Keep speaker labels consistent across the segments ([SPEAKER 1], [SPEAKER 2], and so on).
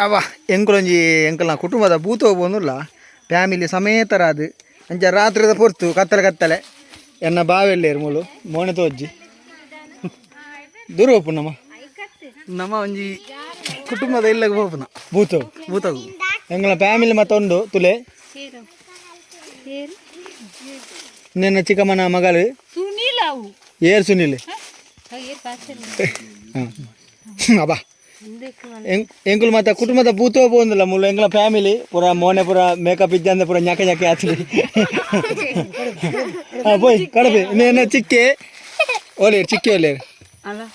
[SPEAKER 1] ಅವ ಎಂಕುಲೊಂಜಿ ಎಂಕಲ್ನ ಕುಟುಂಬದ ಭೂತ ಹೋಗ್ಬೋದುಲ್ಲ ಫ್ಯಾಮಿಲಿ ಸಮೇತರಾದು. ಅಂಚ ರಾತ್ರಿದ ಪೊರ್ತು, ಕತ್ತಲೆ ಕತ್ತಲೆ. ಎನ್ನ ಬಾವೆಲ್ಲೇರು ಮೂಲು ಮೋನೆ ತೋಜ್ಜಿ. ದೂರ ಹೋಪು ನಮ್ಮ.
[SPEAKER 2] ನಮ್ಮ ಒಂಜಿ ಕುಟುಂಬದ ಇಲ್ಲಗೆ ಹೋಪುನ.
[SPEAKER 1] ಭೂತ.
[SPEAKER 2] ಭೂತಗು.
[SPEAKER 1] ಎಂಕಲ್ನ ಫ್ಯಾಮಿಲಿ ಮತ್ತೊಂದು ತುಲೆ. ನಿನ್ನ ಚಿಕ್ಕಮ್ಮನ ಮಗಳು.
[SPEAKER 3] ಸುನೀಲ್ ಅವು.
[SPEAKER 1] ಏರ್ ಸುನಿಲ್. ಹಾಂ, ಅಬ್ಬಾ, ಎಂಕುಲು ಮಾತ ಕುಟುಂಬದ ಭೂತೋ ಪೋಂದಿಲ್ಲ ಮೂಲು. ಎಂಕಲ ಫ್ಯಾಮಿಲಿ ಪೂರ ಮೋನೆ ಪೂರ ಮೇಕಪ್ ಇಜ್ಜಂದೆ ಪೂರ ñಾಕೆ ñಾಕೆ ಆತ್ಲಿ. ಹಾಂ, ಪೋಯ್ ಕಡಪೆ. ನೇನ ಚಿಕ್ಕೆ ಓಲೇರು, ಚಿಕ್ಕೆ ಓಲೇರು.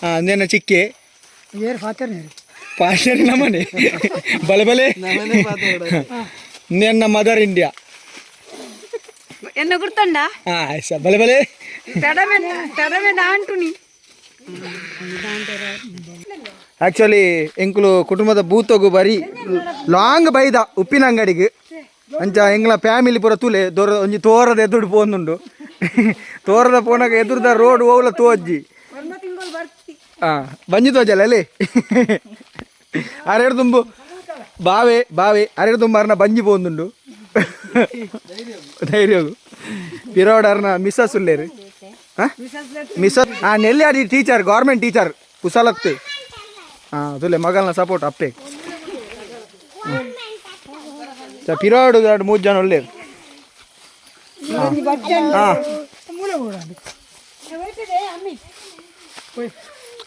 [SPEAKER 1] ಹಾಂ, ನೇನ ಚಿಕ್ಕೆ.
[SPEAKER 2] ಏರ್ ಫಾತರ್.
[SPEAKER 1] ಪಾಷರಿ ನಮನೆ ಬಲೆ ಬಲೆ. ನೇನ ಮದರ್ ಇಂಡಿಯಾ.
[SPEAKER 3] ಎನ್ನ ಗುರ್ತಂಡ.
[SPEAKER 1] ಹಾಂ, ಆಯ್ಸ ಬಲೆ ಬಲೆ.
[SPEAKER 3] ತಡಮೆ ತಡಮೆ ದಾಂಟುನಿ.
[SPEAKER 1] ಆ್ಯಕ್ಚುಲಿ ಎಂಕುಲು ಕುಟುಂಬದ ಭೂತಗು ಬರಿ ಲಾಂಗ್ ಬೈದ ಉಪ್ಪಿನ ಅಂಗಡಿಗೆ. ಅಂಚ ಎಂಗ್ಲ ಫ್ಯಾಮಿಲಿ ಪೂರ ತೂಲೆ ದೊರ ಒಂಜಿ ತೋರದ ಎದುರು ಪೋಂದುಂಡು. ತೋರದ ಪೋನಾಗ ಎದುರುದ ರೋಡ್ ಓವ್ಲ ತೋಜ್ಜಿ. ಹಾಂ, ಬಂಜಿ ತೋಜಲ್ಲ ಅಲ್ಲಿ. ಅರೆಡು ತುಂಬು ಬಾವೆ ಬಾವೆ ಅರೆಡು ತುಂಬ ಅರ್ನ ಬಂಜಿ ಪೋಂದುಂಡು. ಧೈರ್ಯ ಪಿರೋಡ್ ಅರ್ನ ಮಿಸ್ಸಸ್ ಉಲ್ಲೇರು. ಹಾಂ, ಮಿಸ್ಸಸ್. ಹಾಂ, ನೆಲ್ಯಾಡಿ ಟೀಚರ್, ಗೌರ್ಮೆಂಟ್ ಟೀಚರ್ ಕುಸಲತ್ತು. ಹಾಂ, ತುಲೆ ಮಗಲ್ನ ಸಪೋರ್ಟ್ ಅಪ್ಪೆ. ಪಿರೋಡು ಎರಡು ಮೂರು ಜನ ಒಳ್ಳೇರು. ಹಾಂ.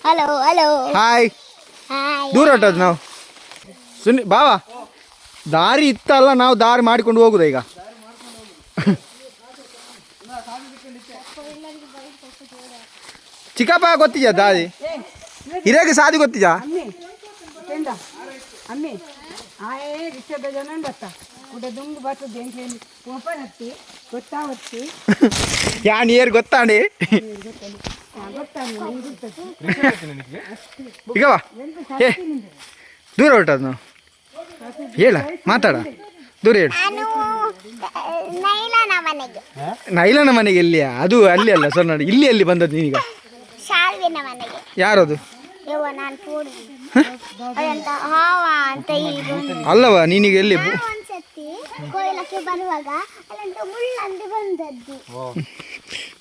[SPEAKER 4] Hello hello.
[SPEAKER 1] Hi.
[SPEAKER 4] Hi.
[SPEAKER 1] ದೂರ ಹೊಟ್ಟದ್ದು ನಾವು. ಸುನಿ ಬಾವಾ, ದಾರಿ ಇತ್ತಲ್ಲ, ನಾವು ದಾರಿ ಮಾಡಿಕೊಂಡು ಹೋಗುದ ಈಗ. ಚಿಕ್ಕಪ್ಪ, ಗೊತ್ತಿದ್ಯಾ ದಾರಿ? ಹಿರಿಯಗೆ ಸಾದಿ ಗೊತ್ತಿದ್ಯಾ?
[SPEAKER 3] ಅಮ್ಮಿ, ಆಯೇ ರಿಕ್ಷಾದ ಜನ ಬತ್ತ ಕುಡ ದುಂಗು ಬರ್ತದೆ. ಎಂಕ್ಲೇನು ಓಪನ್ ಹತ್ತಿ ಗೊತ್ತಾವತ್ತಿ.
[SPEAKER 1] ಯಾನ್ ಏರ್ ಗೊತ್ತಾಂಡಿ. ಈಗ ಬಾ. ಏ, ದೂರ ಹೊರಟದ್ದು ನಾವು. ಹೇಳ, ಮಾತಾಡ, ದೂರ ಹೇಳು.
[SPEAKER 4] ನಾನು ನೈಲನ ಮನೆಗೆ.
[SPEAKER 1] ನೈಲನ ಮನೆಗೆ ಎಲ್ಲಿಯಾ? ಅದು ಅಲ್ಲಿ ಅಲ್ಲ ಸೊನ್ನಾಡಿ. ಇಲ್ಲಿ ಎಲ್ಲಿ ಬಂದದ್ದು ನೀನೀಗ?
[SPEAKER 4] ಶಾಲ್ವಿನ ಮನೆಗೆ.
[SPEAKER 1] ಯಾರದು?
[SPEAKER 4] ಯವ್ವ, ನಾನು ಪೋಡಿ ಅದಂತ ಹಾವ ಅಂತ ಈಗ.
[SPEAKER 1] ಅಲ್ಲವ, ನೀನೀಗ ಎಲ್ಲಿ
[SPEAKER 4] ಒಂದ್ಸತಿ ಕೊಯ್ಲಕ್ಕೆ ಬರುವಾಗ ಅಲ್ಲಂತ ಮುಳ್ಳಂದು ಬಂದದ್ದು.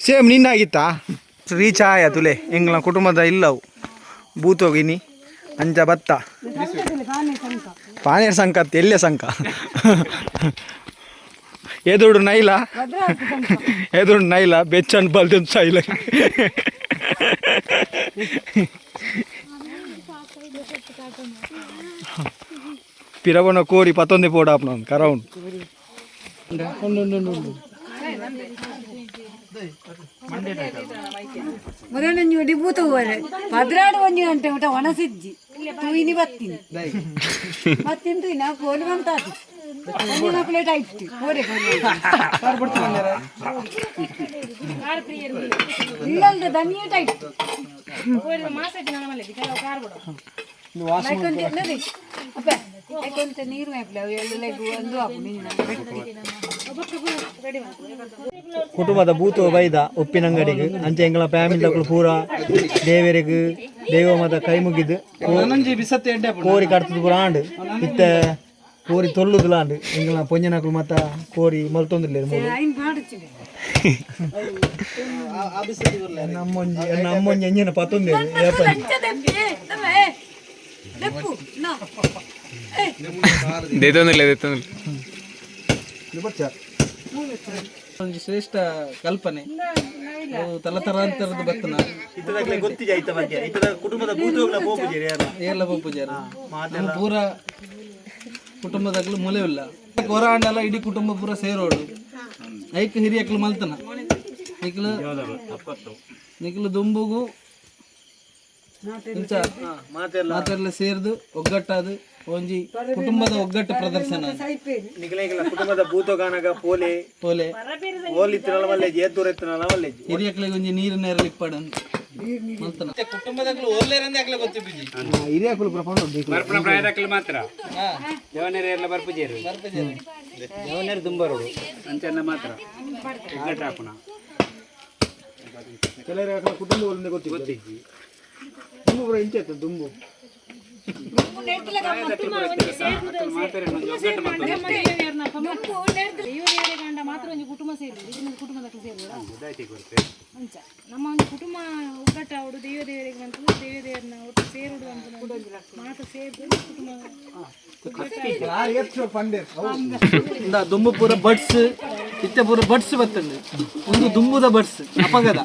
[SPEAKER 1] ಸೇಮ್ ನಿನ್ನಾಗಿತ್ತಾ? ರೀಚ್ ಆಯ ತುಲೆ ಎಂಗ್ಲ ಕುಟುಂಬದ ಇಲ್ಲವು ಭೂತೋಗಿನಿ. ಅಂಚ ಬತ್ತ ಪಾನೇರ್ ಸಂಕ, ಎಲ್ಲೆ ಸಂಕ. ಎದುರು ನೈಲ, ಎದುರು ನೈಲ ಬೆಚ್ಚನ್ ಬಲ್ದನ್ ಸೈಲ. ಪಿರವನ ಕೋರಿ ಪತ್ತೊಂದೆ ಪೋಡಾಪ್ನ ಕರೌಂಡ್.
[SPEAKER 3] ಮೊದಲೊಂಜಿ ಒಡಿ ಭೂತ ಹೋರೆ 12 ಒಂಜಿ ಗಂಟೆ ಊಟ ಒಣಸಿಜ್ಜಿ ತೂಯಿನಿ ಬತ್ತೀನಿ ಬತ್ತೀನಿ ತೂಯಿನ ಫೋನ್ ಬಂತಾತು. ಒಂಜಿ ಪ್ಲೇಟ್ ಆಯ್ತು ಕೋರೆ ಇಲ್ಲಲ್ದ ದನಿಯೇಟ್ ಆಯ್ತು. ಅಪ್ಪ, ಐಕೊಂತ ನೀರು ಮೇಪ್ಲೆ ಅವು ಎಲ್ಲ ಒಂದು ಹಾಕು ನಿನ್ನ.
[SPEAKER 1] ಕುಟುಂಬದ ಭೂತು ಬೈದ ಉಪ್ಪಿನಂಗಡಿಗೆ. ಅಂಚೆ ಎಂಗಳ ಫ್ಯಾಮಿಲಿ ಪೂರ ದೇವರಿಗೆ ದೈವ ಮತ ಕೈ ಮುಗಿದು
[SPEAKER 2] ನನಂಜಿ ಬಿಸತ್ತೆ ಎಡ್ಡೆ.
[SPEAKER 1] ಕೋರಿ ಕಟ್ತದ ಪೂರ ಆಂಡ್. ಇತ್ತೆ ಕೋರಿ ತೊಲ್ಲುದುಲ ಆಂಡ್. ಎಂಗಳ ಪೊಂಜನಕುಲು ಮತ್ತ ಕೋರಿ ಮಲ್ತೊಂದಿಲ್ಲ.
[SPEAKER 3] ಐನ್ ಮಾಡುಚ್ಚಿದೆ.
[SPEAKER 1] ನಮ್ಮೊಂಜಿ ನಮ್ಮೊಂಜಿ ಎಂಜಿನ ಪತ್ತೊಂದೇ.
[SPEAKER 3] ದೆಪ್ಪು ನಾ.
[SPEAKER 5] ದೇತೊಂದಿಲ್ಲ, ದೇತೊಂದಿಲ್ಲ.
[SPEAKER 2] ಒಂಜಿ ಶ್ರೇಷ್ಠ ಕಲ್ಪನೆ ಅವು ತಲತಲಾಂತರದ ಬತ್ತನ.
[SPEAKER 1] ಕುಟುಂಬದ ಭೂತೋಗ್ಲ ಪೋಪುಜೇರಿ.
[SPEAKER 2] ಏರ್ಲ ಪೂಜಾರ ನಮ್ಮ ಪೂರ ಕುಟುಂಬದಾಗ್ಲು ಮೂಲೆ ಇಲ್ಲ. ಕೊರ ಆಂಡಲ ಇಡೀ ಕುಟುಂಬ ಪೂರ ಸೇರೋಡು. ಐಕ್ ಹಿರಿಯಕ್ಲು ಮಲ್ತನ. ನಿಕ್ಲು ನಿಕ್ಲು ದುಂಬುಗು ಇಂಚ ಮಾತೆರ್ಲ ಸೇರ್ದು ಒಗ್ಗಟ್ಟಾದು ಒಂಜಿ ಕುಟುಂಬದ ಒಗ್ಗಟ್ಟು ಪ್ರದರ್ಶನ.
[SPEAKER 1] ನಿಗಲ ಕುಟುಂಬದ ಭೂತೋಗಾನಗ ಪೋಲೆ.
[SPEAKER 2] ಪೋಲೆ.
[SPEAKER 1] ಓಲಿ ಇತ್ತಿನಲ್ಲ ಮಲ್ಲೆಜಿ, ಎದ್ದೂರ ಇತ್ತಿನಲ್ಲ ಮಲ್ಲೆಜಿ.
[SPEAKER 2] ಹಿರಿಯಕ್ಲಿಗೆ ಒಂಜಿ ನೀರು ನೇರಲು ಇಪ್ಪಡಂತ ಮಲ್ತನ. ಕುಟುಂಬದಾಗ್ಲು ಓಲ್ಲೇರಂದೆ ಆಗ್ಲೇ ಗೊತ್ತಿಪ್ಪಿಜಿ.
[SPEAKER 1] ಹಿರಿಯಕುಲು ಪೂರ ಪಂಡೊಂದು.
[SPEAKER 5] ಬರ್ಪುನ ಪ್ರಾಯದಕ್ಲು ಮಾತ್ರ, ಜವನೆರ್ ಏರ್ಲ ಬರ್ಪುಜೆರ್. ಜವನೆರ್ ದುಂಬರೋಡು, ಅಂಚೆಲ್ಲ ಮಾತ್ರ ಒಗ್ಗಟ್ಟು ಆಪುನ.
[SPEAKER 1] ಕೆಲವರಿಗೆ ಕುಟುಂಬ ಒಳ್ಳೆ ಗೊತ್ತಿತ್ತು. ದುಂಬು ಪೂರ ಇಂಚೆ ಇತ್ತು ದುಂಬು.
[SPEAKER 6] ಮಾತ್ರ ಒಂಜಿ ಕುಟುಂಬ ಸೇರಿ ಕುಟುಂಬದ ಸೇರಿ ಅಂಚ ನಮ್ಮ ಒಂದು ಕುಟುಂಬ ಒಗ್ಗಟ್ಟ ಅವಡು ದೇವ ದೇವರಿಗೆ ಬಂತು ದೇವ ದೇವರನ್ನ ಒಟ್ಟು ಸೇರುಡು ಅಂತ ಮಾತು ಸೇರಿದು ಕುಟುಂಬ.
[SPEAKER 2] ದುಂಬು ಪೂರ ಬಡ್ಸ್ ಇತ್ತೆ ಪೂರ ಬಡ್ಸ್ ಬತ್ತಂಡು ಒಂದು ದುಂಬುದ ಬಡ್ಸ್ ಅಪಗದ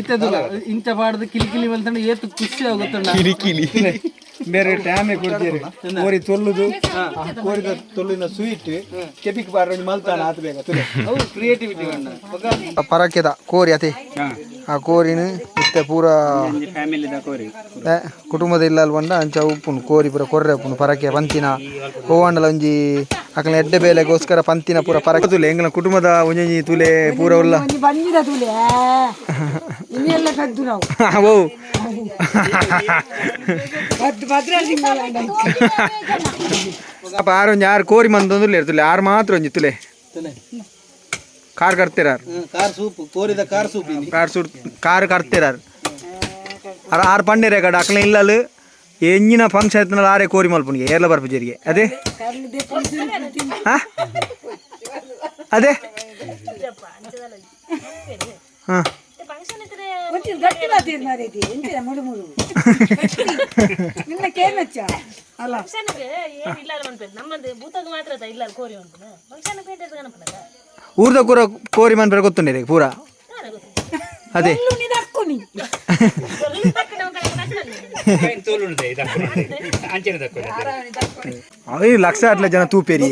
[SPEAKER 2] ಇತ್ತೆ ಇಂಚ ಪಾಡ್ದು ಕಿಲಿ ಕಿಲಿ ಮಲ್ತಂಡು ಏತು ಖುಷಿ ಆಗುತ್ತಂಡ
[SPEAKER 1] ಕಿಲಿ ಬೇರೆ ಟ್ಯಾಮೆ ಕೊಡ್ತೀರಿ ಕೋರಿ ತೊಲ್ಲುದು ಕೋರಿದ ತೊಲ್ಲಿನ ಸ್ವೀಟ್ ಕೆಪಿಕ್ ಬಾರ ಮಲ್ತಾನ ಆತು ಬೇಗ ತುಲೆ.
[SPEAKER 2] ಅವು ಕ್ರಿಯೇಟಿವಿಟಿ
[SPEAKER 1] ಪರಕೆದ ಕೋರಿ ಅತೆ ಆ ಕೋರಿನ ಇತ್ತೆ ಪೂರ
[SPEAKER 5] ಫ್ಯಾಮಿಲಿ ಕೋರಿ
[SPEAKER 1] ಕುಟುಂಬದ ಇಲ್ಲ ಬಂಡ ಅಂಚ ಉಪ್ಪುನು ಕೋರಿ ಪೂರ ಕೊರ್ರೆ ಉಪ್ಪುನು ಪರಕೆ ಪಂತಿನ ಹೋವಂಡಲ ಒಂಜಿ ಅಕಲ್ನ ಎಡ್ಡೆ ಬೇಲೆಗೋಸ್ಕರ ಪಂತಿನ ಪೂರ ಪರಕೆ ತುಲೆ ಎಂಗ್ಲ ಕುಟುಂಬದ ಒಂಜೊಂಜಿ ತುಲೆ ಪೂರ ಉಲ್ಲ
[SPEAKER 3] ಒಂಜಿ ಬಂಜಿದ ತುಲೆ ಇನ್ನೆಲ್ಲ ಕದ್ದು ನಾವು.
[SPEAKER 1] ಓ. ಅಪ್ಪ ಆರು ಒಂಜಿ ಆರು ಕೋರಿ ಮಂದೊಂದು ತುಲೆ ಆರು ಮಾತ್ರ ಒಂಜಿ ತುಲೆ ಕಾರ್ ಕಟ್ತಿರಾರು.
[SPEAKER 2] ಕಾರ್ ಸೂಪ್ ಕೋರಿದ car soup.
[SPEAKER 1] Car suit car ಕಟ್ತಿರಾರು ಆರು ಆರು ಪಂಡೇರೆ ಕಡ ಅಕ್ಲ ಇಲ್ಲಲು ಎಂಜಿನ ಫಂಕ್ಷನ್ ಇತ್ತನಲ್ಲ ಆರೆ ಕೋರಿ ಮಲ್ಪುನಿಗೆ ಏರ್ಲ ಬರ್ಪುಜರಿಗೆ ಅದೇ. ಹಾ ಅದೇ ಹಾ.
[SPEAKER 3] ಒಂಚೂರು ಗಟ್ಟಿ ಮಾತಿರ್ ಮಾರೈತಿ ಎಂಚಿನ ಮುಳು ಮುಳು ನಿನ್ನ ಕೇಮಚ್ಚ ಅಲ್ಲ.
[SPEAKER 1] ಊರ್ದ ಕೂರ ಕೋರಿ ಮನ್ಪೆರ ಗೊತ್ತುಂಡಿರಿ ಪೂರ ಅದೇ. ಅಯ್ಯೋ ಲಕ್ಷ ಅಟ್ಲ ಜನ ತೂಪೇರಿ.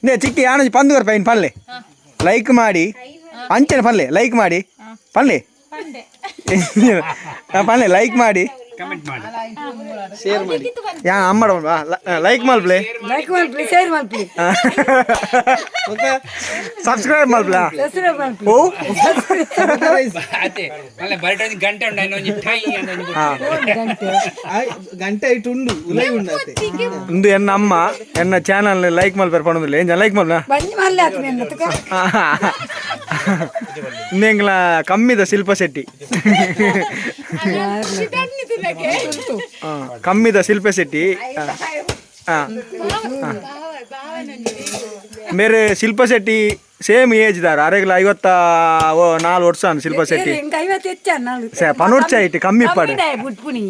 [SPEAKER 1] ನೇ ಚಿಕ್ಕಿ ಯಾನೊಂಜಿ ಪಂದು ಬರ್ಪ ಇನ್ ಪಲ್ಲೆ ಲೈಕ್ ಮಾಡಿ ಅಂಚನೆ ಪಲ್ಲೆ ಲೈಕ್ ಮಾಡಿ ಪಲ್ಲೆ ಪಲ್ಲೆ ಲೈಕ್ ಮಾಡಿ
[SPEAKER 5] ಕಮೆಂಟ್ ಮಾಡಿ
[SPEAKER 2] ಶೇರ್ ಮಾಡಿ.
[SPEAKER 1] ಯಾ ಅಮ್ಮಡ ಲೈಕ್ ಮಲ್ಪ್ಲೆ.
[SPEAKER 3] ಲೈಕ್ ಮಲ್ಪ್ಲೆ ಶೇರ್ ಮಲ್ಪ್ಲೆ.
[SPEAKER 1] ಸಬ್ಸ್ಕ್ರೈಬ್ ಮಲ್ಪ್ಲಾ.
[SPEAKER 3] ಸಬ್ಸ್ಕ್ರೈಬ್ ಮಲ್ಪ್ಲೆ.
[SPEAKER 1] ಓ.
[SPEAKER 5] ಅದೇ ಮಲ್ಲ ಬರಟ ಒಂಜಿ ಗಂಟೆ ಉಂಡು ಐನ್ ಒಂಜಿ ಠೈ ಅಂತ ಒಂಜಿ.
[SPEAKER 3] ಗಂಟೆ.
[SPEAKER 2] ಗಂಟೆ ಇಟ್ಟು ಉಂಡು ಉಲೈ ಉಂಡು ಅತ್ತೆ.
[SPEAKER 1] ಇಂದು ಎನ್ನ ಅಮ್ಮ ಎನ್ನ ಚಾನಲ್ ಲೈಕ್ ಮಲ್ಪೆರ್ ಪಣೊಂದುಲ್ಲೆ ಎಂಜ ಲೈಕ್ ಮಲ್ನ.
[SPEAKER 3] ಬಂಜಿ ಮಲ್ಲೆ ಆತು ನಿನ್ನ ತುಕ.
[SPEAKER 1] ಇಂದೆಂಗ್ಲ ಕಮ್ಮಿದ ಶಿಲ್ಪ ಶೆಟ್ಟಿ. ಕಮ್ಮಿದ ಶಿಲ್ಪ ಶೆಟ್ಟಿ. ಮೇರೆ ಶಿಲ್ಪ ಶೆಟ್ಟಿ ಸೇಮ್ ಏಜ್ ದಾರ ಅರೆಗ್ಲ 54 ವರ್ಷ ಶಿಲ್ಪ ಶೆಟ್ಟಿ.
[SPEAKER 3] ಎಂಕ್ 50 ಹೆಚ್ಚ ನಾಳು.
[SPEAKER 1] ಪನೊರ್ಚ ಇಟ್ಟು ಕಮ್ಮಿ ಇಪ್ಪಾಡು.
[SPEAKER 3] ಬುಟ್ಪುನಿ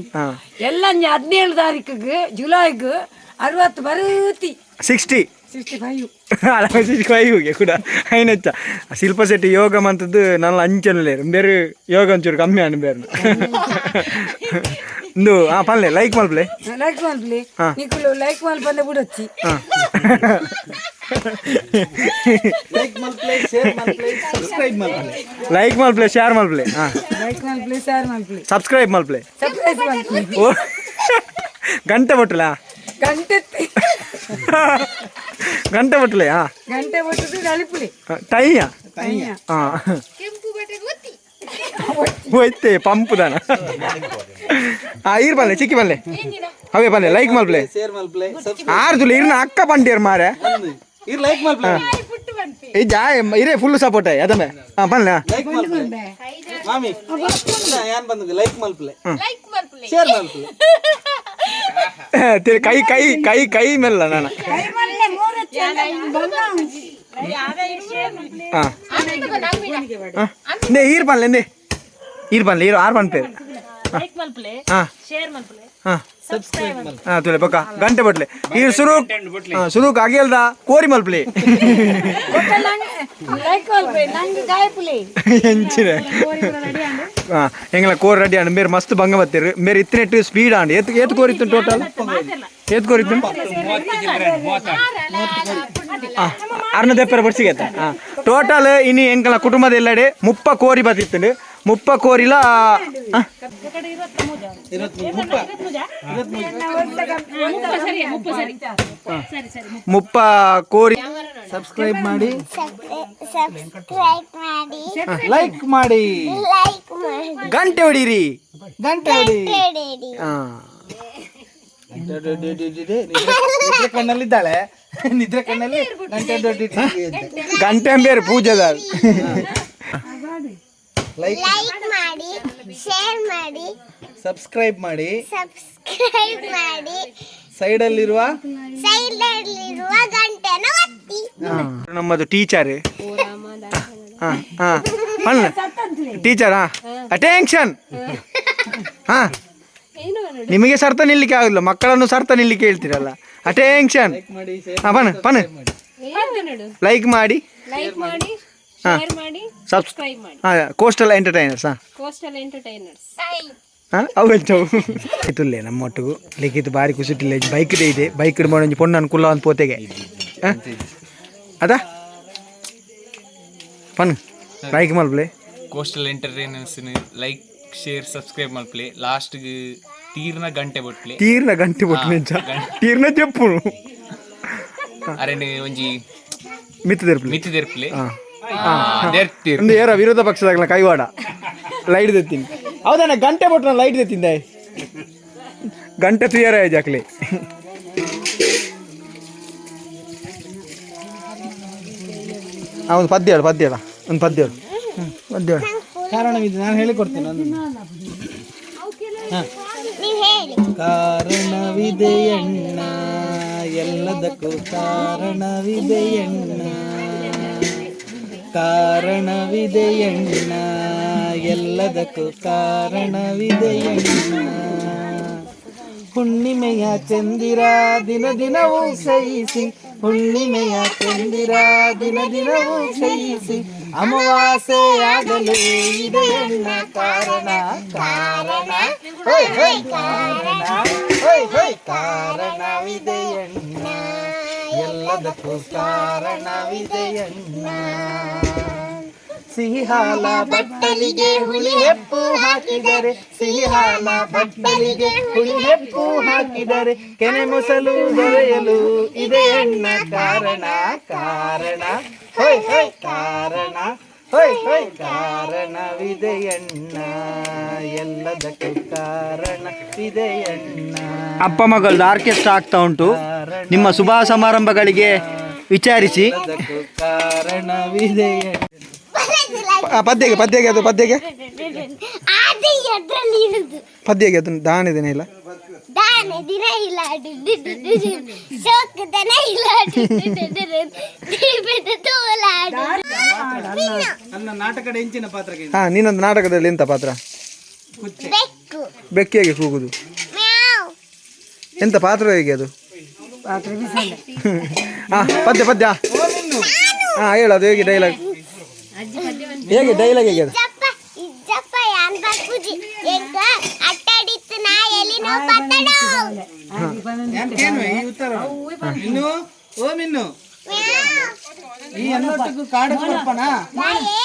[SPEAKER 3] ಎಲ್ಲ 17 ತಾರೀಕಿಗೆ ಜುಲೈಗೆ 60 ಬರುತ್ತಿ.
[SPEAKER 1] 60
[SPEAKER 3] 65.
[SPEAKER 1] 65 ಕೂಡ ಐನೆಚ್ಚ ಶಿಲ್ಪ ಶೆಟ್ಟಿ ಯೋಗ ಮಂತದ್ದು ನನ್ನ ಅಂಚನಲೇ ಬೇರೆ ಯೋಗ ಒಂಚೂರು ಕಮ್ಮಿ ಅನ್ನು ಬೇರೆ ಇಂದು. ಹಾ ಪಲ್ಲೆ ಲೈಕ್ ಮಲ್ಪ್ಲೆ.
[SPEAKER 3] ಲೈಕ್ ಮಲ್ಪ್ಲೆ ನಿಕುಲು ಲೈಕ್ ಮಲ್ಪಂದ ಬಿಡೊಚ್ಚಿ.
[SPEAKER 2] ಲೈಕ್ ಮಲ್ಪ್ಲೆ ಶೇರ್ ಮಲ್ಪ್ಲೆ ಸಬ್ಸ್ಕ್ರೈಬ್ ಮಲ್ಪ್ಲೆ.
[SPEAKER 1] ಲೈಕ್ ಮಲ್ಪ್ಲೆ ಶೇರ್ ಮಲ್ಪ್ಲೆ. ಹಾ
[SPEAKER 3] ಲೈಕ್ ಮಲ್ಪ್ಲೆ ಶೇರ್ ಮಲ್ಪ್ಲೆ
[SPEAKER 1] ಸಬ್ಸ್ಕ್ರೈಬ್ ಮಲ್ಪ್ಲೆ.
[SPEAKER 3] ಸಬ್ಸ್ಕ್ರೈಬ್ ಮಲ್ಪ್ಲೆ.
[SPEAKER 1] ಓ ಗಂಟೆ ಬೊಟ್ಟಲಾ.
[SPEAKER 3] ಗಂಟೆ
[SPEAKER 1] ಗಂಟೆ ಬೊಟ್ಟಲೆ. ಹಾ
[SPEAKER 3] ಗಂಟೆ ಬೊಟ್ಟದು ನಲಿಪುಲೆ.
[SPEAKER 1] ಟೈಯ ಹಾ ಹೋಯ್ತೆ ಪಂಪು ದಾನ. ಆ ಈರ್ ಬಲ್ಲೆ ಚಿಕ್ಕಿ ಬಲ್ಲೆ ಅವೇ ಬಲ್ಲೆ ಲೈಕ್ ಮಲ್ಪ್ಲೆ
[SPEAKER 2] ಶೇರ್ ಮಲ್ಪ್ಲೆ ಸಬ್ಸ್ಕ್ರೈಬ್.
[SPEAKER 1] ಆರು ತುಲೆ ಇರ್ನ ಅಕ್ಕ ಬಂಡಿಯರ್ ಮಾರೆ.
[SPEAKER 2] ಇರ್ ಲೈಕ್ ಮಲ್ಪ್ಲೆ.
[SPEAKER 1] ಈ ಜಾ ಇರೇ ಫುಲ್ ಸಪೋರ್ಟ್ ಅದಮ್ಮೆ. ಹಾ ಬಲ್ಲೆ.
[SPEAKER 2] ಲೈಕ್ ಮಲ್ಪ್ಲೆ ಮಾಮಿ ಯಾನ್ ಬಂದದ್ದು ಲೈಕ್ ಮಲ್ಪ್ಲೆ ಶೇರ್ ಮಲ್ಪ್ಲೆ.
[SPEAKER 1] ಕೈ ಕೈ ಕೈ ಕೈ ಮೆಲ್ಲ ನಾನು. ಹಾ ನೇ ಈರ್ ಪನ್ಲೆ ನೇ ಈರ್ ಪನ್ಲೆ ಈರ್ ಆರು ಪನ್ಪೇರು.
[SPEAKER 6] ಲೈಕ್ ಮಲ್ಪ್ಲೆ
[SPEAKER 1] ಹಾ
[SPEAKER 6] ಶೇರ್ ಮಲ್ಪ್ಲೆ
[SPEAKER 1] ಹಾ
[SPEAKER 6] ಸಬ್ಸ್ಕ್ರೈಬ್ ಮಲ್ಪ್ಲೆ.
[SPEAKER 1] ಹಾ ತುಲೆ ಬೊಕ್ಕ ಗಂಟೆ ಬಟ್ಲೆ ಈರ್ ಸುರುಕ್ ಸುರುಕ್ ಅಗೇಲ್ದ ಕೋರಿ ಮಲ್ಪ್ಲೆ.
[SPEAKER 3] ಲೈಕ್ ಮಲ್ಪ್ಲೆ ನಂಗೆ ಗಾಯಪುಲೆ.
[SPEAKER 1] ಎಂಚಿನ ಹಾ ಎಂಗ್ಲ ಕೋರಿ ರೆಡಿ ಆಂಡ್ ಮೇರೆ ಮಸ್ತ್ ಬಂಗ ಬತ್ತೀರು ಮೇರೆ ಇತ್ತನೆಟ್ಟು ಸ್ಪೀಡ್ ಆಂಡ್ ಏತ್ ಏತ್ ಕೋರಿತ್ತು ಟೋಟಲ್ ಏತ್ ಕೋರಿತ್ತು ಅರ್ನ ದೆಪ್ಪರ ಬಡ್ಸಿಗೆ ಟೋಟಲ್ ಇನಿ ಎಂಕಲ ಕುಟುಂಬದ ಎಲ್ಲಡೆ 30 ಕೋರಿ ಬತ್ತಿತ್ತು 30 ಕೋರಿಲ. 30 ಕೋರಿ.
[SPEAKER 2] ಸಬ್ಸ್ಕ್ರೈಬ್ ಮಾಡಿ
[SPEAKER 4] ಸಬ್ಸ್ಕ್ರೈಬ್ ಮಾಡಿ
[SPEAKER 2] ಲೈಕ್ ಮಾಡಿ
[SPEAKER 4] ಲೈಕ್ ಮಾಡಿ
[SPEAKER 1] ಗಂಟೆ ಹೊಡೀರಿ
[SPEAKER 2] ಗಂಟೆ ಹೊಡಿ.
[SPEAKER 4] ಹೊಡೀರಿ.
[SPEAKER 1] ಹಾ
[SPEAKER 2] ನಿದ್ರೆ ಕಣ್ಣಲ್ಲಿದ್ದಾಳೆ ನಿದ್ರೆ ಕಣ್ಣಲ್ಲಿ ಗಂಟೆ ಹೊಡಿ ಅಂತ.
[SPEAKER 1] ಗಂಟೆ ಬೇರೆ ಪೂಜೆದ.
[SPEAKER 2] Like
[SPEAKER 4] like ಮಾಡಿ, ಶೇರ್ ಮಾಡಿ,
[SPEAKER 2] ಸಬ್ಸ್ಕ್ರೈಬ್ ಮಾಡಿ,
[SPEAKER 4] ಸಬ್ಸ್ಕ್ರೈಬ್ ಮಾಡಿ,
[SPEAKER 2] ಸೈಡಲ್ಲಿರುವ
[SPEAKER 4] ಸೈಡಲ್ಲಿರುವ ಗಂಟೆನ ಒತ್ತಿ.
[SPEAKER 1] ನಮ್ಮದು ಟೀಚರ್. ಹಾಂ ಹಾಂ ಅಲ್ಲ ಟೀಚರ್. ಹಾಂ, ಅಟೆನ್ಷನ್. ಹಾಂ, ನಿಮಗೆ ಸರ್ತ ನಿಲ್ಲಿಕ್ಕೆ ಆಗಲ್ಲ, ಮಕ್ಕಳನ್ನು ಸರ್ತ ನಿಲ್ಲಿಕ್ಕೆ ಹೇಳ್ತೀರಲ್ಲ. ಅಟೆನ್ಷನ್.
[SPEAKER 2] ಮಾಡಿ, ಶೇರ್.
[SPEAKER 1] ಹಾಂ, ಬನ್ನ ಬನ್ನ. ಲೈಕ್ ಮಾಡಿ,
[SPEAKER 6] ಲೈಕ್ ಮಾಡಿ, ಶೇರ್ ಮಾಡಿ, ಸಬ್ಸ್ಕ್ರೈಬ್ ಮಾಡಿ.
[SPEAKER 1] ಹಾಂ, ಕೋಸ್ಟಲ್ ಎಂಟರ್ಟೈನರ್ಸ್. ಹಾಂ,
[SPEAKER 6] ಕೋಸ್ಟಲ್ ಎಂಟರ್ಟೈನರ್ಸ್.
[SPEAKER 1] ಹಾಂ, ಅವು ಎಂಚವು ತುಲ್ಲೆ ನಮ್ಮ ಒಟ್ಟಿಗೂ ಲಿಖಿತ ಬಾರಿ ಖುಷಿಟ್ಟಿಲ್ಲ. ಬೈಕ್ ಇದೆ, ಬೈಕ್ ಮಾಡಿ ಒಂಜಿ ಪೊಣ್ಣು ಅನುಕೂಲ ಒಂದು ಪೋತೆಗೆ. ಹಾಂ, ಅದ ಪನ್ ಲೈಕ್ ಮಲ್ಪ್ಲೆ.
[SPEAKER 7] Coastal entertainers like, share, subscribe ಮಲ್ಪ್ಲೆ. ಲಾಸ್ಟ್ಗೆ ತೀರ್ನ ಗಂಟೆ ಬೊಟ್ಲೆ.
[SPEAKER 1] ತೀರ್ನ ಗಂಟೆ ಬೊಟ್ಟು ನೆಂಚ ತೀರ್ನ ಚೆಪ್ಪುನು.
[SPEAKER 7] ಅರೆನ್ ಒಂಜಿ
[SPEAKER 1] ಮಿತ್ತು ತೆರ್ಪ್ಲೆ.
[SPEAKER 7] ಮಿತಿ ದೆರ್ಪ್ಲೆ ದೆರ್ತೀರ್.
[SPEAKER 1] ಒಂದು ಏರ ವಿರೋಧ ಪಕ್ಷದಾಗಲ ಕೈವಾಡ ಲೈಟ್ ತೆತ್ತೀನಿ. ಹೌದಣ್ಣ, ಗಂಟೆ ಬೊಟ್ಟು ಲೈಟ್ ತೆತ್ತಿಂದ ಗಂಟೆ ತುಯರ ಜಾಕ್ಲೆ. ಒಂದು ಪದ್ಯ ಹೇಳು, ಪದ್ಯ ಹೇಳ, ಒಂದು ಪದ್ಯ ಹೇಳು. ಹ್ಞೂ, ಪದ್ಯ ಹೇಳು.
[SPEAKER 2] ಕಾರಣವಿದೆ, ನಾನು ಹೇಳಿಕೊಡ್ತೇನೆ ಒಂದು.
[SPEAKER 4] ನೀವು ಹೇಳಿ.
[SPEAKER 2] ಕಾರಣವಿದೆಯಣ್ಣ, ಎಲ್ಲದಕ್ಕೂ ಕಾರಣವಿದೆಯಣ್ಣ. ಕಾರಣವಿದೆಯಣ್ಣ, ಎಲ್ಲದಕ್ಕೂ ಕಾರಣವಿದೆಯಣ್ಣ. ಹುಣ್ಣಿಮೆಯ ಚಂದಿರ ದಿನ ದಿನವೂ ಕ್ಷಯಿಸಿ, ಹುಣ್ಣಿಮೆಯ ಚಂದಿರ ದಿನ ದಿನವೂ ಕ್ಷಯಿಸಿ, ಅಮಾವಾಸ್ಯೆಯಾಗಲೇ ಇದೆಯಣ್ಣ ಕಾರಣ. ಕಾರಣ, ಹೊಯ್ ಹೊಯ್, ಕಾರಣ, ಹೊಯ್ ಹೊಯ್, ಕಾರಣವಿದೆಯಣ್ಣ, ಎಲ್ಲದಕ್ಕೂ ಕಾರಣವಿದೆಯಣ್ಣ. ಸಿಹಿಹಾಲ ಬಟ್ಟಲಿಗೆ ಹುಳಿ ಹೆಪ್ಪು ಹಾಕಿದರೆ, ಸಿಹಿಹಾಲ ಬಟ್ಟಲಿಗೆ ಹುಳಿ ಹೆಪ್ಪು ಹಾಕಿದರೆ, ಕೆನೆ ಮೊಸಲು ದೊರೆಯಲು ಇದೆ ಅಣ್ಣ ಕಾರಣ. ಕಾರಣ, ಹೊಯ್ ಹೊಯ್, ಕಾರಣ, ಹೊಯ್ ಹೊಯ್, ಕಾರಣವಿದೆಯಣ್ಣ, ಎಲ್ಲದಕ್ಕೂ ಕಾರಣವಿದೆಯಣ್ಣ.
[SPEAKER 1] ಅಪ್ಪ ಮಗಳದ್ದು ಆರ್ಕೆಸ್ಟ್ರಾ ಆಗ್ತಾ ಉಂಟು. ನಿಮ್ಮ ಶುಭ ಸಮಾರಂಭಗಳಿಗೆ ವಿಚಾರಿಸಿ.
[SPEAKER 2] ಎಲ್ಲದಕ್ಕೂ ಕಾರಣವಿದೆಯಣ್ಣ.
[SPEAKER 1] ಪದ್ಯಗೆ, ಪದ್ಯಗೆ ಅದು, ಪದ್ಯಗೆ.
[SPEAKER 4] ಅದೇ ಅದ್ರಲ್ಲಿ ಇರುದು.
[SPEAKER 1] ಪದ್ಯಗೆ ಅದು ದಾನಿದೇನೆ ಇಲ್ಲ.
[SPEAKER 4] ದಾನ ದಿನ ಇಲ್ಲ, ಶೋಕದನ ಇಲ್ಲ, ದೀಪದ ತೋಲಾಡು.
[SPEAKER 2] ನನ್ನ ನಾಟಕದ ಹೆಂಚಿನ ಪಾತ್ರಕ್ಕೆ.
[SPEAKER 1] ಹಾ, ನೀನೊಂದು ನಾಟಕದಲ್ಲಿ ಎಂತ ಪಾತ್ರ?
[SPEAKER 4] ಬೆಕ್ಕು.
[SPEAKER 1] ಬೆಕ್ಕು ಹೇಗೆ ಕೂಗುದು?
[SPEAKER 4] ಮ್ಯಾವ್.
[SPEAKER 1] ಎಂತ ಪಾತ್ರ, ಹೇಗೆ ಅದು? ಹಾ, ಪದ್ಯ, ಪದ್ಯ. ಹಾ, ಹೇಳು, ಅದು ಹೇಗೆ ಡೈಲಾಗ್, ಹೇಗೆ ಡೈಲಾಗ್, ಹೇಗೆ ಅದು?
[SPEAKER 4] ಇಜ್ಜಪ್ಪ ಇಜ್ಜಪ್ಪ, ಯಾನ್ ಬರ್ಪುಜಿ, ಎಂಕ ಅಟ್ಟಾಡಿತ್ತು ನಾ ಎಲ್ಲಿ ನೋವು ಪತ್ತಡು.
[SPEAKER 2] ಯಾನ್ ಕೇನ್ವೆ ಈ ಉತ್ತರ ಮಿನ್ನು, ಓ ಮಿನ್ನು.
[SPEAKER 4] ಮ್ಯಾವ್.
[SPEAKER 2] ಈ ಅನ್ನೊಟ್ಟಿಗೂ ಕಾಡು ಬರ್ಪಣ.
[SPEAKER 4] ದಾಯೆ?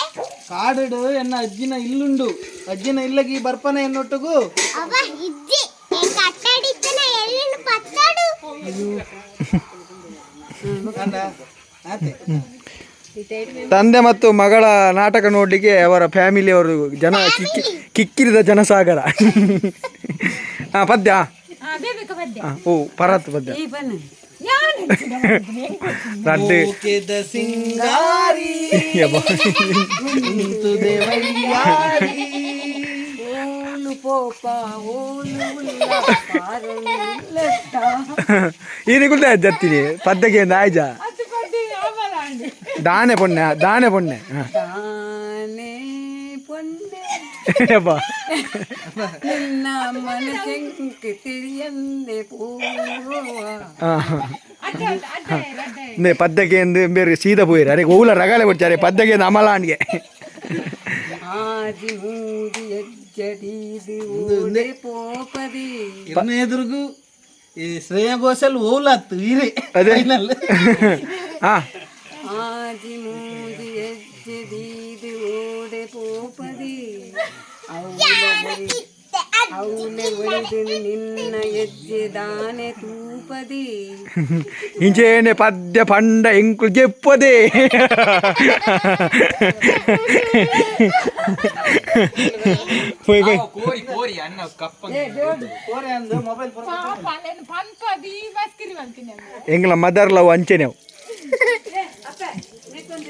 [SPEAKER 2] ಕಾಡುಡು ಎನ್ನ ಅಜ್ಜಿನ ಇಲ್ಲುಂಡು, ಅಜ್ಜಿನ ಇಲ್ಲಗಿ ಬರ್ಪನ ಎನ್ನೊಟ್ಟಿಗೂ.
[SPEAKER 4] ಅವ ಇಜ್ಜಿ, ಎಂಕ ಅಟ್ಟಾಡಿತ್ತು ನಾ ಎಲ್ಲಿ ಪತ್ತಡು.
[SPEAKER 2] ಅಂದ ಆತೆ.
[SPEAKER 1] ತಂದೆ ಮತ್ತು ಮಗಳ ನಾಟಕ ನೋಡಲಿಕ್ಕೆ ಅವರ ಫ್ಯಾಮಿಲಿಯವರು ಜನ ಕಿಕ್ಕಿ ಕಿಕ್ಕಿರಿದ ಜನಸಾಗರ. ಹಾ, ಪದ್ಯ. ಹಾ, ಓ ಪರತ್ ಪದ್ಯ ರಡ್ಡು.
[SPEAKER 2] ಮೂಕೆದ ಸಿಂಗಾರಿ
[SPEAKER 1] ಯಬ್ಬ.
[SPEAKER 2] ಇಂತುದೆ ವೈಯಾರಿ.
[SPEAKER 3] ಓಲು ಪೋಪ ಓಲು ಉಲ್ಲ.
[SPEAKER 1] ಈ ನಿಗುಲ್ದ ಜತ್ತಿನಿ ಪದ್ಯಕ್ಕೆ ಆಯ್ಜ. ದಾನೆ ಪೊಣ್ಣೆ, ದಾನೆ ಪೊಣ್ಣೆ. ಹಾ.
[SPEAKER 3] ತಾನೇ ಪೊನ್ನೆ.
[SPEAKER 1] ಯಬ್ಬ.
[SPEAKER 3] ನಿನ್ನ ಮನಸ್ಸೆಂಕ್ ತಿಳಿಯಂದೆ ಪೂರ್ವ.
[SPEAKER 1] ನೇ ಪದ್ಯಕ್ಕೆ ಎಂದು ಬೇರೆ ಸೀದಾ ಪೋಯಿರು. ಅರೆ ಓಲ ರಗಾಲೆ ಕೊಡ್ತಾರೆ ಪದ್ಯಕ್ಕೆ ಅಮಲಾನ್ಗೆ.
[SPEAKER 3] ಆಜಿ ಮೂಡಿ ಎಜ್ಜದೀದು ಓಡೆ ಪೋಪದಿ.
[SPEAKER 2] ಇರ್ನ ಎದುರುಗು ಈ ಶ್ರೇಯಾ ಘೋಷಲ್ ಓಲಾತ್ ವೀರೆ.
[SPEAKER 1] ಅದೇ. ಹಾ.
[SPEAKER 3] ಆಜಿ ಮೂಡಿ ಎಜ್ಜದೀದು ಓಡೆ ಪೋಪದಿ, ಅವನ ಒಡೆದು ನಿನ್ನ ಹೆಜ್ಜೆ ದಾನೆ ತೂಪದಿ.
[SPEAKER 1] ಇಂಚೇನೆ ಪದ್ಯ ಪಂಡ ಎಂಕುಲ್ ಜೆಪ್ಪದೆ. ಪೋಯ್ ಪೋಯ್.
[SPEAKER 7] ಕೋರಿ ಕೋರಿ ಅನ್ನ ಕಪ್ಪ.
[SPEAKER 2] ಕೋರೆ ಅಂದು ಮೊಬೈಲ್.
[SPEAKER 1] ಎಂಗ್ಲ ಮದರ್ ಲವ್ ಅಂಚೆನೆ ಅವು.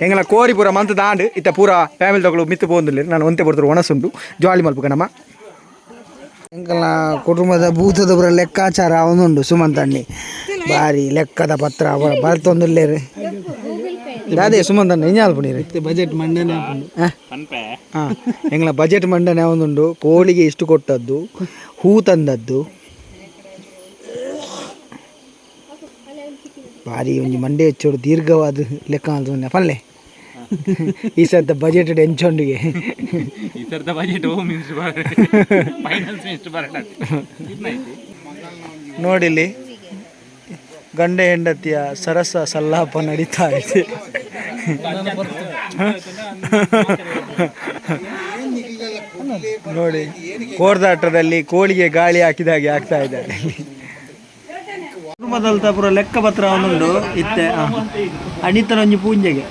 [SPEAKER 1] ಎಂಗಲ ಕೋರಿ ಪೂರ ಮಂತ್ ದಾಂಡ್ ಇತ್ತ ಪೂರ ಫ್ಯಾಮಿಲಿ ತಗೊಳ್ಳು ಮಿತ್ತು ಪೋಂದಿಲ್ಲ ನಾನು ಒಂತೆ ಪೊರ್ತರು ಒಣಸುಂಡು ಜಾಲಿ ಮಲ್ಪುಗ ನಮ್ಮ
[SPEAKER 8] ಎಂಕಲ್ನ ಕುಟುಂಬದ ಭೂತದ ಪೂರ ಲೆಕ್ಕಾಚಾರ ಅವನುಂಡು ಸುಮಂತಣ್ಣಿ ಬಾರಿ ಲೆಕ್ಕದ ಪತ್ರ ಅವರ ಬರ್ತೊಂದುಲ್ಲೇರು
[SPEAKER 1] ಅದೇ ಸುಮಂತಣ್ಣ ಎಂಜಾಲ್ ಪುನೀರು
[SPEAKER 2] ಬಜೆಟ್ ಮಂಡನೆ ಆಪುಂಡು.
[SPEAKER 1] ಹಾಂ ಎಂಗ್ಲ ಬಜೆಟ್ ಮಂಡನೆ ಒಂದುಂಡು ಕೋಳಿಗೆ ಇಷ್ಟು ಕೊಟ್ಟದ್ದು ಹೂ ತಂದದ್ದು
[SPEAKER 8] ಬಾರಿ ಒಂಜಿ ಮಂಡೆ ಹೆಚ್ಚೋಡು ದೀರ್ಘವಾದ ಲೆಕ್ಕ ಅಂತ ಪಲ್ಲೆ ಈ ಸರ್ತ ಬಜೆಟ್ ಎಂಚೊಂಡಿಗೆ
[SPEAKER 5] ಈ ಸರ್ತ budget home minister ಬರ ಫೈನಾನ್ಸ್ ಮಿನಿಸ್ಟರ್ ಬರಲ್ಲ.
[SPEAKER 1] ನೋಡಿಲ್ಲಿ ಗಂಡ ಹೆಂಡತಿಯ ಸರಸ ಸಲ್ಲಾಪ ನಡೀತಾ ಇದೆ. ನೋಡಿ ಕೋರ್ದಾಟದಲ್ಲಿ ಕೋಳಿಗೆ ಗಾಳಿ ಹಾಕಿದ ಹಾಗೆ ಆಗ್ತಾ ಇದ್ದಾರೆ.
[SPEAKER 2] ಕುಟುಂಬದಲ್ಲಿ ಪೂರ ಲೆಕ್ಕ ಪತ್ರ ಅವನುಂಡು ಇತ್ತೆ ಅಣಿತನ ಒಂಜಿ ಪೂಂಜೆಗೆ.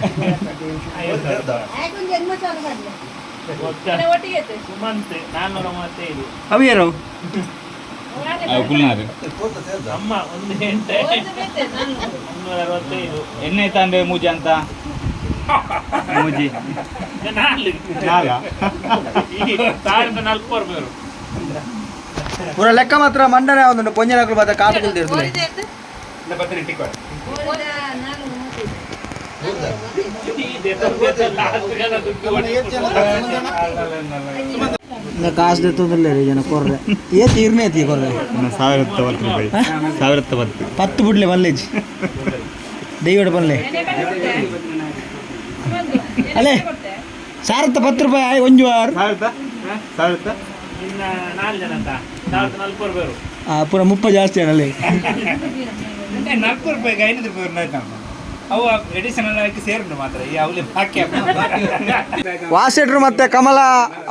[SPEAKER 2] ಅವಿಯರು
[SPEAKER 5] ಎಣ್ಣೆ ತಂದೆ ಮೂಜಿ ಅಂತ ಮೂಜಿ
[SPEAKER 1] ಪೂರ ಲೆಕ್ಕ ಮಾತ್ರ ಮಂಡನೆ ಒಂದುಂಡು ಪೊಂಜನಕುಲು ಮಾತ್ರ ಕಾತು ಕುಲ್ದಿರ್ತದೆ.
[SPEAKER 8] ಕಾಸು ದೆತ್ತೊಂದುಲ್ಲೇರು ಜನ ಕೊರ್ರೆ ಏ ತೀರ್ನೇ ತೀ ಕೊರ್ರೆ
[SPEAKER 5] 1010 ರೂಪಾಯಿ 1010.
[SPEAKER 8] ಪತ್ತು ಬುಡ್ಲೆ ಬಲ್ಲೇಜ್ ದೈವಡ ಬಲ್ಲೆ ಅಲ್ಲೇ 1010 ರೂಪಾಯಿ ಒಂಜು ವಾರ
[SPEAKER 5] ಸಾವಿರದ
[SPEAKER 8] ಪೂರ ಮುಪ್ಪ ಜಾಸ್ತಿ ಅಲ್ಲೇ
[SPEAKER 5] 40 ರೂಪಾಯಿಗೆ 5 ರೂಪಾಯಿ ಅವು ಎಡಿಷನಲ್ ಆಗಿ ಸೇರುಂಟು ಮಾತ್ರ ಈ ಅವಲಿ ಬಾಕಿ.
[SPEAKER 1] ವಾಸೆಟ್ರು ಮತ್ತೆ ಕಮಲ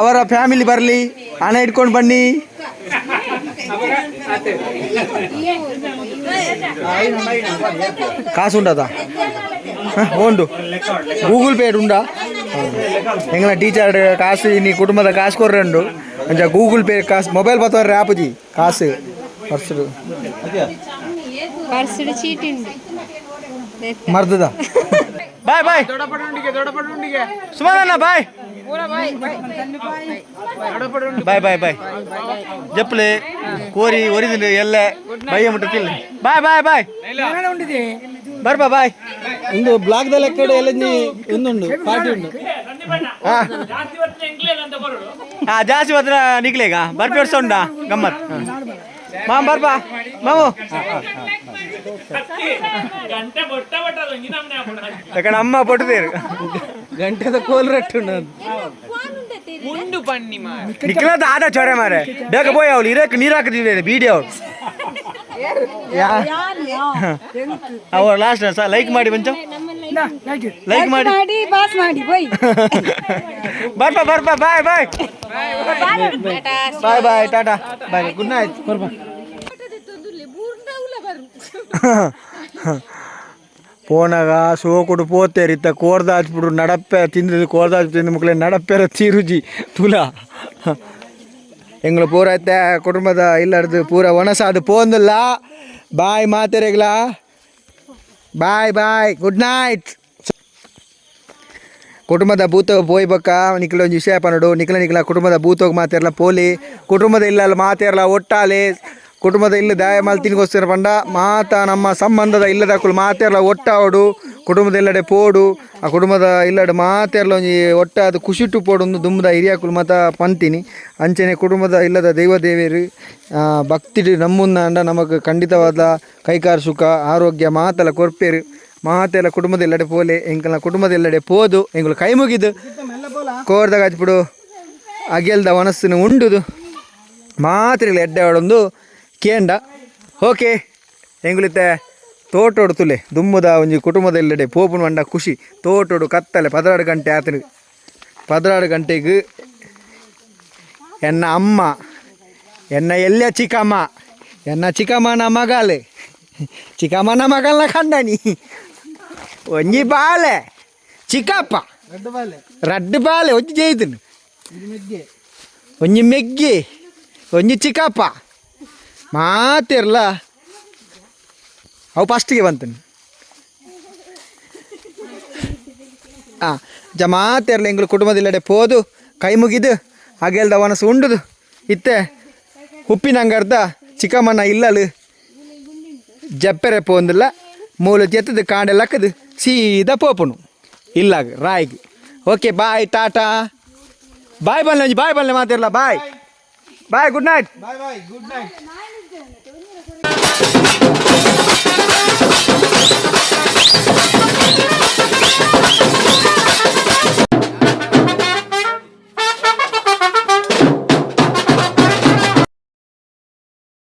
[SPEAKER 1] ಅವರ ಫ್ಯಾಮಿಲಿ ಬರಲಿ, ಹಣ ಇಟ್ಕೊಂಡು ಬನ್ನಿ. ಕಾಸು ಉಂಡದ ಉಂಡು ಗೂಗಲ್ ಪೇ ಉಂಡಾ ಎಂಗಲ ಟೀಚರ್ ಕಾಸು ನೀ ಕುಟುಂಬದ ಕಾಸು ಕೊರ್ರೆ ಉಂಡು ಅಂಚ ಗೂಗಲ್ ಪೇ ಕಾಸು ಮೊಬೈಲ್ ಪತ್ತವರ ಆಪುಜಿ ಕಾಸು ಪರ್ಸು
[SPEAKER 6] ಪರ್ಸುಡು ಚೀಟಿ ಉಂಡು.
[SPEAKER 1] ಮರ್ದದ ಬಾಯ್ ಬಾಯ್ ಸುಮನಣ್ಣ ಬಾಯ್ ಬಾಯ್ ಬಾಯ್ ಬಾಯ್ ಜಪ್ಪಲೆ ಕೋರಿ ಒರಿದಿನ ಎಲ್ಲ ಬೈಯ ಮುಟ್ಟತಿಲ್ಲ ಬಾಯ್ ಬಾಯ್ ಬಾಯ್ ಬರ್ಬಾ ಬಾಯ್.
[SPEAKER 2] ಒಂದು ಬ್ಲಾಕ್ ದ ಲೆಕ್ಕಡೆ ಎಲ್ಲ ಒಂದುಂಡು ಪಾರ್ಟಿ ಉಂಡು.
[SPEAKER 1] ಹಾ ಹಾ ಜಾಸ್ತಿ ಮಾತ್ರ ನಿಕ್ಲೇಗ ಬರ್ಪಿ ವರ್ಷ ಉಂಡಾ ಗಮ್ಮತ್ ಮಾಮ ಬರ್ಬಾ ಮಾಮು ಯಾಕಂದ್ರೆ ಅಮ್ಮ ಪೊಟ್ಟದೇರು
[SPEAKER 2] ಗಂಟೆದ ಕೋಲ್ ರಟ್ಟು ಉಂಡು ಅದು.
[SPEAKER 1] ನಿಕ್ಲದ ಆದ ಚೊರೆ ಮಾರೆ ಬೇಗ ಪೋಯ್ ಅವಳು ಇರಕ್ ನೀರು ಹಾಕಿದ್ರೆ ಬೀಡಿ ಅವಳು ಅವ್ರು ಲಾಸ್ಟ್ ಲೈಕ್ ಮಾಡಿ ಮಂಚ ಲೈಕ್ ಮಾಡಿ
[SPEAKER 3] ಮಾಡಿ ಪಾಸ್ ಮಾಡಿ ಹೋಯ್.
[SPEAKER 1] ಬರ್ಪಾ ಬರ್ಪಾ bye bye bye bye tata bye good night. ಪೋನಾಗ ಸೋಕುಡು ಪೋತೇರಿ ಇತ್ತ ಕೋರ್ದಾಚ್ಬಿಡು ನಡಪ್ಪೆ ತಿಂದು ಕೋರ್ದಾಚ್ ತಿಂದು ಮಕ್ಕಳೇ ನಡಪ್ಪೆರ ತೀರುಜಿ ತುಲಾ ಎಂಗ್ಲ ಪೂರ ಐತೆ ಕುಟುಂಬದ ಇಲ್ಲಡ್ದು ಪೂರ ಒಣಸಾದು ಪೋಂದಿಲ್ಲ ಬಾಯ್ ಮಾತೆರೆಗ್ಲ ಬಾಯ್ bye good night. ಕುಟುಂಬದ ಭೂತ ಪೋಯ್ ಬಕ್ಕ ನಿಕ್ಲ ಒಂಜಿ ವಿಷಯ ಪನಡು ನಿಕ್ಲ ನಿಕ್ಲ ಕುಟುಂಬದ ಭೂತೋಗ್ ಮಾತೆರ್ಲ ಪೋಲಿ ಕುಟುಂಬದ ಇಲ್ಲ ಮಾತೆರ್ಲ ಒಟ್ಟಾಲೆ ಕುಟುಂಬದ ಇಲ್ಲ ದಾಯ ಮಲ್ತಿನಿಗೋಸ್ಕರ ಪಂಡ ಮಾತ ನಮ್ಮ ಸಂಬಂಧದ ಇಲ್ಲದಕ್ಕಲು ಮಾತೆರ್ಲ ಒಟ್ಟಾವಡು ಕುಟುಂಬದ ಇಲ್ಲಡೆ ಪೋಡು ಆ ಕುಟುಂಬದ ಇಲ್ಲಡೆ ಮಾತೆರ್ಲ ಒಂಜಿ ಒಟ್ಟಾದ ಖುಷಿಟು ಪೋಡು ಒಂದು ದುಂಬದ ಹಿರಿಯಾಕುಲು ಮಾತ ಪಂತಿನಿ ಅಂಚನೆ ಕುಟುಂಬದ ಇಲ್ಲದ ದೈವ ದೇವೇರು ಭಕ್ತಿ ನಮ್ಮುಂದ ನಮಕ್ ಖಂಡಿತವಾದ ಕೈಕಾರ ಸುಖ ಆರೋಗ್ಯ ಮಾತಲ ಕೊರ್ಪೇರು ಮಾತೆಲ್ಲ ಕುಟುಂಬದ ಎಲ್ಲಡೆ ಪೋಲೆ ಎಂಕಲ್ನ ಕುಟುಂಬದ ಎಲ್ಲಡೆ ಪೋದು ಎಂಕುಲು ಕೈ ಮುಗಿದು ಕೋರ್ದಾಗ ಹಚ್ಬಿಡು ಅಗೆಲ್ದ ಮನಸ್ಸನ್ನು ಉಂಡುದು ಮಾತ್ರೆಗಳು ಎಡ್ಡೆ ಒಂದು ಕೇಂಡ ಓಕೆ ಎಂಗುಲಿತ್ತೆ ತೋಟೋಡು ತುಲೆ ದುಮ್ಮದ ಒಂಜಿ ಕುಟುಂಬದ ಎಲ್ಲೆಡೆ ಪೋಪುನ ಮಂಡ ಖುಷಿ ತೋಟೋಡು ಕತ್ತಲೆ 16 ಗಂಟೆ ಆತನು 16 ಗಂಟೆಗೆ ಎನ್ನ ಅಮ್ಮ ಎನ್ನ ಎಲ್ಲ ಚಿಕ್ಕಮ್ಮ ಎನ್ನ ಚಿಕ್ಕಮ್ಮನ ಮಗಲೆ ಚಿಕ್ಕಮ್ಮನ ಮಗಲ್ನ ಕಂಡನಿ ಒಂಜಿ ಬಾಲೆ ಚಿಕ್ಕಪ್ಪ ರಡ್ಡು ಬಾಲೆ ಒಂಜಿ ಜೈತನು ಒಂಜಿ ಮೆಗ್ಗಿ ಒಂಜಿ ಚಿಕ್ಕಪ್ಪ ಮಾತಿರ್ಲ ಅವು ಫಸ್ಟಿಗೆ ಬಂತನು. ಆ ಜಮಾತೆರ್ಲ ಎಂಗ್ಲು ಕುಟುಂಬದಿಲ್ಲಡೆ ಪೋದು ಕೈ ಮುಗಿದು ಅಗೆಲ್ದ ವನಸು ಉಂಡುದು ಇತ್ತೆ ಉಪ್ಪಿನಂಗರ್ದ ಚಿಕ್ಕಮ್ಮನ ಇಲ್ಲಲು ಜಪ್ಪೆರೆ ಪೋಂದಿಲ್ಲ ಮೂಲು ಜೆತ್ತದು ಕಾಂಡೆ ಲಕ್ಕದು ಸೀದಾ ಪೋಪುನು ಇಲ್ಲಾಗ ರಾಯ್ಗ್. Okay, bye, tata, bye. ಬಲ್ಲೆ ಒಂಜಿ ಬಾಯ್ ಬಲ್ಲೆ ಮಾತಿರ್ಲ. Bye bye, good night.
[SPEAKER 2] Bye bye, good night.